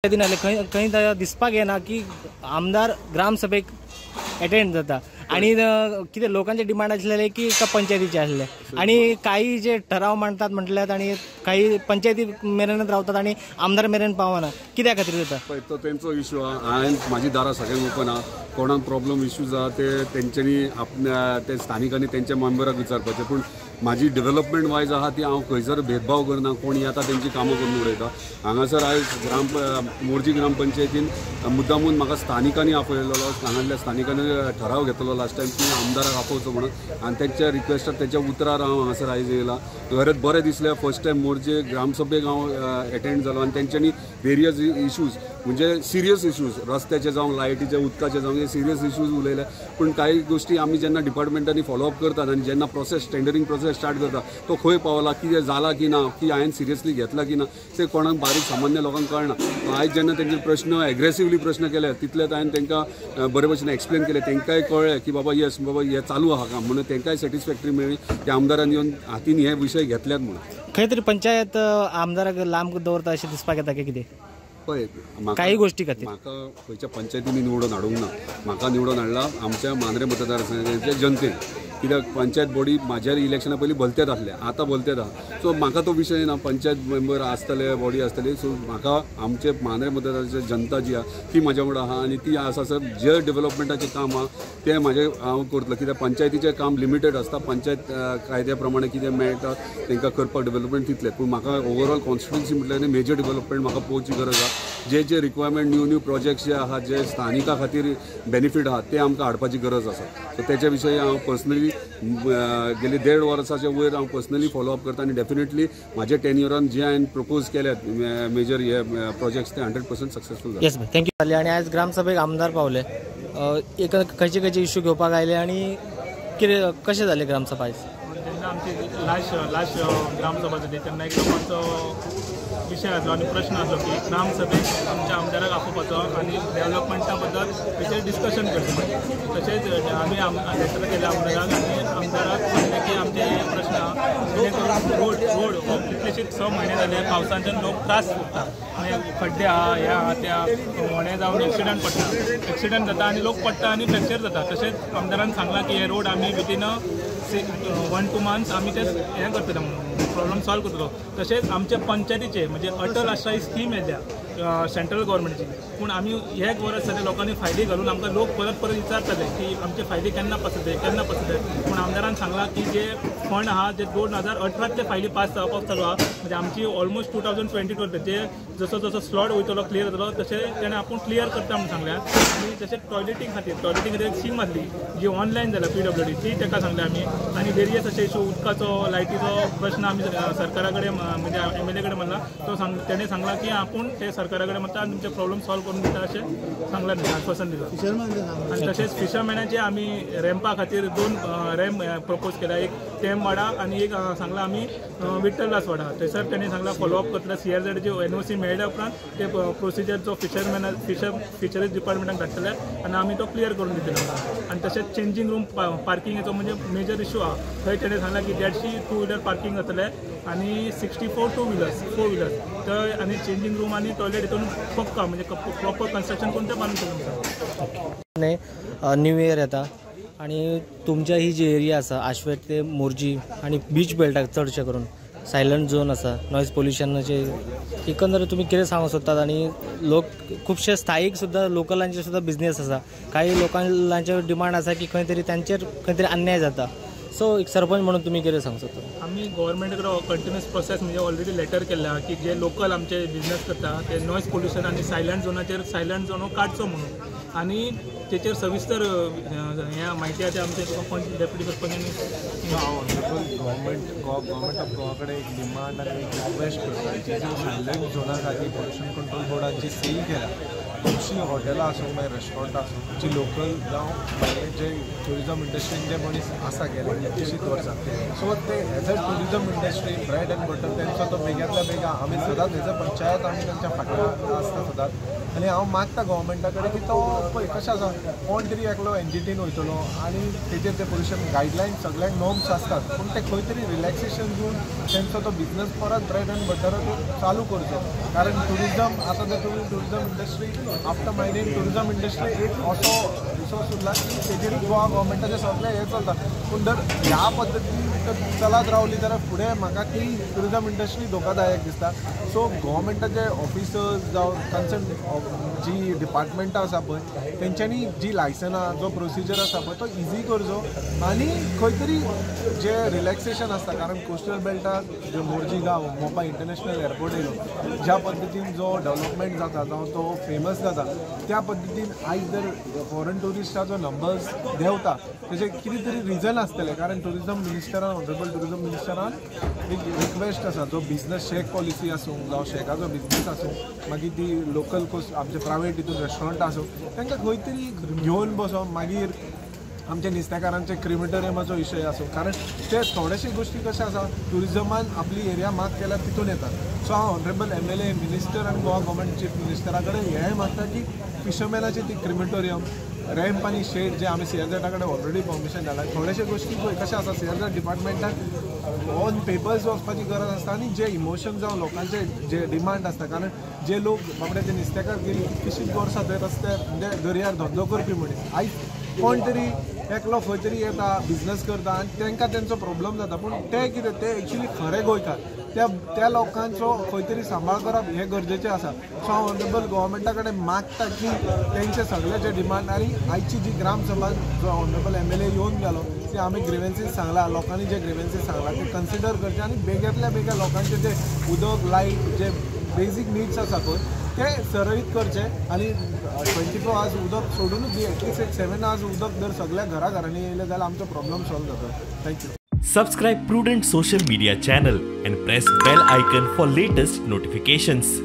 पंचायतीन खंय खंय दिसपाक येना की आमदार ग्रामसभेक एटेंड जाता आणि कितें लोकांचे डिमांड आसलेले की एका पंचायतीचे आसले आणि काही जे ठराव मांडतात म्हटल्यात आणि काही पंचायती मेरेनच रावतात आणि आमदार मेरेन पावना, कित्या खातीर जाता? पळय तो तेंचो इशू आहा. हांवें म्हाजी दारां सगळ्यांक ओपन आहा. कोणाक प्रॉब्लम इश्यूज आहा ते तेंच्यांनी आपल्या ते स्थानिकांनी तेंच्या मेंबराक विचारपाचें. पूण म्हाजी डेव्हलपमेंट वायज आहा ती हांव खंयसर भेदभाव करना. कोण येता तेंची कामां करून उडयता. हांगासर आयज मोरजी ग्रामपंचायतीन मुद्दामून म्हाका स्थानिकांनी आपयलेलो, हांगासरल्या स्थानिकांनी ठराव घेतलो लास्ट टायम की आमदाराक आपोवचो म्हणून, आनी तेंच्या रिक्वेस्टार तेंच्या उतरार हांव हांगासर आयज येयला. खरेंच बरें दिसलें. फर्स्ट टायम मोरजे ग्रामसभेक हांव एटेंड जालो आनी तेंच्यांनी वेरियस इश्यूज म्हणजे सिरियस इश्यूज रस्त्याचे जावं, लायटीचे, उदकाचे जावं, हे सिरियस इश्यूज उलयले. पूण कांय गोश्टी आमी जेन्ना डिपार्टमेंटांनी फॉलोअप करतात आनी जेन्ना प्रोसेस टेंडरींग प्रोसेस स्टार्ट करता तो खंय पावला, कितें जाला की ना, की हांवें सिरियसली घेतला की ना, ते कोणाक बारीक सामान्य लोकांक कळना. आयज जेन्ना तेंचे प्रश्न एग्रेसिवली प्रश्न केले तितलेच हांवें तांकां बरे भशेन एक्सप्लेन केले. तांकांय कळ्ळें की बाबा येस बाबा हें चालू आहा काम म्हणून तांकांय सॅटिस्फॅक्टरी मेळ्ळी की आमदारान येवन हातीन हे विशय घेतल्यात म्हणून. खंय तरी पंचायत आमदाराक लांब दवरता अशें दिसपाक येता की कितें? पळय काही गोष्टी खातीर म्हाका खंयच्या पंचायतींनी निवडून हाडूंक ना. म्हाका निवडून हाडला आमच्या मांद्रें मतदारसंघाच्या जनतेन. कित्याक पंचायत बॉडी म्हाज्या इलेक्शना पयलीं भलतेच आसले, आतां भलतेच आहा. सो म्हाका तो विशय ना. पंचायत मेंबर आसतले, बॉडी आसतली. सो म्हाका आमचे मांद्रें मतदाराची जनता जी आहा ती म्हाज्या वांगडा आहा आनी ती आसा सर जे डेव्हलपमेंटाचें काम आहा तें म्हाजें हांव करतलो. कित्याक पंचायतीचें काम लिमिटेड आसता. पंचायत कायद्या प्रमाणे कितें मेळटा तांकां करपाक डेव्हलपमेंट तितलें. पूण म्हाका ओवरऑल कॉन्स्टिट्युन्सी म्हटल्यार मेजर डेव्हलपमेंट म्हाका पळोवची गरज आहा. जे जे रिक्वायरमेंट न्यू न्यू प्रोजेक्ट्स जे आहा, जे स्थानिकां खातीर बेनिफीट आहा ते आमकां हाडपाची गरज आसा. सो तेच्या विशयी हांव पर्सनली गेली 1.5 वर्साच्या वयर हांव पर्सनली फॉलोअप करता आनी डेफिनेटली म्हाजे टेन्युरान जे हांवें प्रपोज केल्यात मेजर हे प्रोजेक्ट्स ते 100% सक्सेसफूल जाले. येस भाई, thank you. आनी आयज ग्रामसभेक आमदार पावले, एक खंयचे खंयचे इश्यू घेवपाक आयले आनी कितें कशें जालें ग्रामसभा आयज? जेन्ना आमची लास्ट ग्रामसभा जाली तेन्ना एक लोकांचो विशय आसलो आनी प्रश्न आसलो की ग्रामसभेक आमच्या आमदाराक आपोवपाचो आनी डेव्हलपमेंटा बद्दल तेचेर डिस्कशन करचें. तशेंच आमी लेटर केलें आमदाराक आनी आमदाराक सांगलें की आमचे हे प्रश्न आहा, जेणे करून रोड हो कितलेशेच 6 म्हयने जाले पावसांच्यान लोक त्रास भोगता, मागीर खड्डे आहा, हे आहा, त्या होणे जावन एक्सिडंट पडटा, एक्सिडंट जाता आनी लोक पडटा आनी फ्रॅक्चर जाता. तशेंच आमदारान सांगलां की हे रोड आमी विदीन 1-2 मंथ्स आमी ते हें करतले म्हणून प्रॉब्लम सॉल्व करतलो. तशेंच आमच्या पंचायतीचे म्हणजे अटल आश्रय स्कीम येल्या सेंट्रल गव्हर्मेंटची, पूण आमी एक वर्स जालें लोकांनी फायली घालून आमकां लोक परत परत विचारताले की आमचे फायली केन्ना पास जातले, केन्ना पास जातले. पूण आमदारान सांगलां की जे फंड आहा जे 2018 फायली पास जावपाक चालू आहा, म्हणजे आमची ऑलमोस्ट 2022 जे जसो जसो स्लॉट वयतलो क्लियर जातलो तशें तेणें आपूण क्लियर करता म्हणून सांगलें. आनी तशें टॉयलेटींग खातीर एक स्कीम आसली जी ऑनलायन जाल्या PWD, ती ताका सांगलें आमी. आनी वेरियस अशे इशू उदकाचो, लायटीचो प्रश्न आमी सरकारा कडेन म्हणजे MLA कडेन म्हणला, तो तेणें सांगला की आपूण ते सरकारा कडेन म्हणटा आनी तुमचे प्रॉब्लम सॉल्व करून दिता अशें सांगलां, आश्वासन दिलां. आनी तशेंच फिशरमॅनाचे आमी रॅम्पा खातीर 2 रॅम्प प्रपोज केला, एक तेम वाडा आनी एक सांगला आमी विठ्ठलदास वाडा. थंयसर तेणें सांगला फॉलोअप करतले. CRZची NOC मेळ्ळ्या उपरांत ते प्रोसिजर जो फिशरीज डिपार्टमेंटाक धाडटले आनी आमी तो क्लियर करून दितले. आनी तशेंच चेंजींग रूम पार्किंगेचो म्हणजे मेजर इशू आहा, थंय तेणें सांगलां की 150 टू व्हिलर पार्किंग जातलें आनी 64 टू व्हिलर्स 4 व्हिलर्स थंय, आनी चेंजींग रूम आनी टॉयलेट हितून पक्का म्हणजे प्रॉपर कन्स्ट्रक्शन करून ते बांदून शकता. न्यू इयर येता आनी तुमच्या ही जी एरिया आसा आश्वेत ते मोरजी आनी बीच बेल्टाक चडशे करून सायलंट झोन आसा, नॉयज पोल्युशनाचे एकंदर तुमी कितें सांगूंक सोदतात? आनी लोक खुबशे स्थायीक सुद्दां लोकलांचे सुद्दां बिजनेस आसा, काही लोकांचे डिमांड आसा की खंय तरी तांचेर खंय तरी अन्याय जाता. सो एक सरपंच म्हणून तुमी कितें सांगूंक सोदता? आमी गव्हर्मेंट कडेन कंटिन्युअस प्रोसेस म्हणजे ऑलरेडी लेटर केल्लें आहा की जे लोकल आमचे बिजनेस करता ते नॉयज पोल्युशन आनी सायलंट झोनाचेर सायलंट झोन हो काडचो म्हणून, आनी तेचेर सविस्तर हें म्हायती आहा ते आमचे पंच डेप्युटी सरपंचांनी. ऑनरेबल गव्हर्मेंट ऑफ गोवा कडेन एक डिमांड आनी एक रिक्वेस्ट करता की जो सायलंट झोना खातीर पोल्युशन कंट्रोल बोर्डान जी सील केला खुबशीं हॉटेलां आसूं मागीर रेस्टॉरंटां आसूं जी लोकल जावं भायले जे ट्युरिजम इंडस्ट्रीन जे मनीस आसा गेले कितलींशींच वर्सां, सो ते as a tourism industry bread and butter तेंचो तो बेग्यांतल्या बेगा आमी सदांच एज अ पंचायत आमी तेंच्या फाटल्यान आसता सदांच. आनी हांव मागता गव्हर्मेंटा कडेन की तो पळय कशें आसा कोण तरी एकलो एनजीटीन वयतलो आनी तेजेर ते पोल्युशन गायडलायन सगळ्यांक नॉर्म्स आसतात पूण ते खंय तरी रिलॅक्सेशन दिवन तेंचो तो बिजनस परत ब्रेड एंड बटराचो चालू करचो. कारण ट्युरिजम आतां जर तुमी tourism industry after mining tourism industry एक असो रिसोर्स उरला की तेजेर गोवा गव्हर्मेंटाचें सगळें हें चलता. पूण जर ह्या पद्दतीन जर चलत रावली जाल्यार फुडें म्हाका ती ट्युरिजम इंडस्ट्री धोकादायक दिसता. सो गव्हर्मेंटाचे ऑफिसर्स जावं कन्सर्न जी डिपार्टमेंटां आसा पळय तेंच्यांनी जी लायसनां जो प्रोसिजर आसा पळय तो इजी करचो आनी खंय तरी जे रिलॅक्सेशन आसता. कारण कोस्टल बेल्टाक जे मोरजी गांव मोपा इंटरनॅशनल एअरपोर्ट येयलो ज्या पद्दतीन जो डेवलपमेंट जाता जावं तो फेमस जाता त्या पद्दतीन आयज जर फॉरन ट्युरिस्टाचो नंबर्स देंवता तेजें कितें तरी रिजन आसतलें. कारण ट्युरिजम मिनिस्टरान ऑनरेबल ट्युरिजम मिनिस्टरान एक रिक्वेस्ट आसा जो बिजनस शेक पॉलिसी आसूं जावं शेकाचो बिजनस आसूं मागीर ती लोकल आमचे प्रायवेट हितून रेस्टॉरंट आसूं तांकां खंय तरी घेवन बसोन मागीर आमच्या नुस्तेकारांचे क्रिमिटोरियमाचो विशय आसूं. कारण ते थोडेशे गोश्टी कशें आसा ट्युरिजमान आपली एरिया मार्क केल्यार तितून येतात. सो हांव ऑनरेबल MLA minister आनी गोवा गव्हर्मेंट चीफ मिनिस्टरा कडेन हें मागता की फिशरमॅनाचे ती क्रिमिटोरियम रॅम्प आनी शेड जे आमी सीआरझेडा कडेन ऑलरेडी परमिशन धाडला थोडेशे गोश्टी पळय कशें आसा सीआरझेड डिपार्टमेंटान ऑन पेपर्स वचपाची गरज आसता आनी जे इमोशन जावं लोकांचे जे डिमांड आसता. कारण जे लोक बाबडे ते नुस्तेकार गेली कितलींशींच वर्सां थंय रस्त्यार म्हणजे दर्यार धंदो करपी मनीस आयज कोण तरी एकलो खंय तरी येता बिजनस करता आनी तांकां तेंचो प्रॉब्लम जाता. पूण ते कितें ते एक्चुली खरे गोंयकार त्या लोकांचो खंय तरी सांबाळ करप हें गरजेचें आसा. सो हांव ऑनरेबल गव्हर्मेंटा कडेन मागता की तेंचे सगळे जे डिमांड आनी आयची जी ग्रामसभा जो ऑनरेबल MLA येवन गेलो ती आमी ग्रिवेन्सीस सांगला लोकांनी जे ग्रिवेन्सीस सांगला ते कन्सिडर करचे आनी बेगींतल्या बेगीन लोकांचे जे उदक लायट जे बेजीक निड्स आसा पळय ते सरळीत करचे आनी 24 आवर्स उदक सोडूनच दी एटलिस्ट एक 7 आवर्स उदक जर सगळ्या घरा घरांनी येयलें जाल्यार आमचो प्रॉब्लम सॉल्व जाता. Thank you. Subscribe Prudent Social Media channel and press bell icon for latest notifications.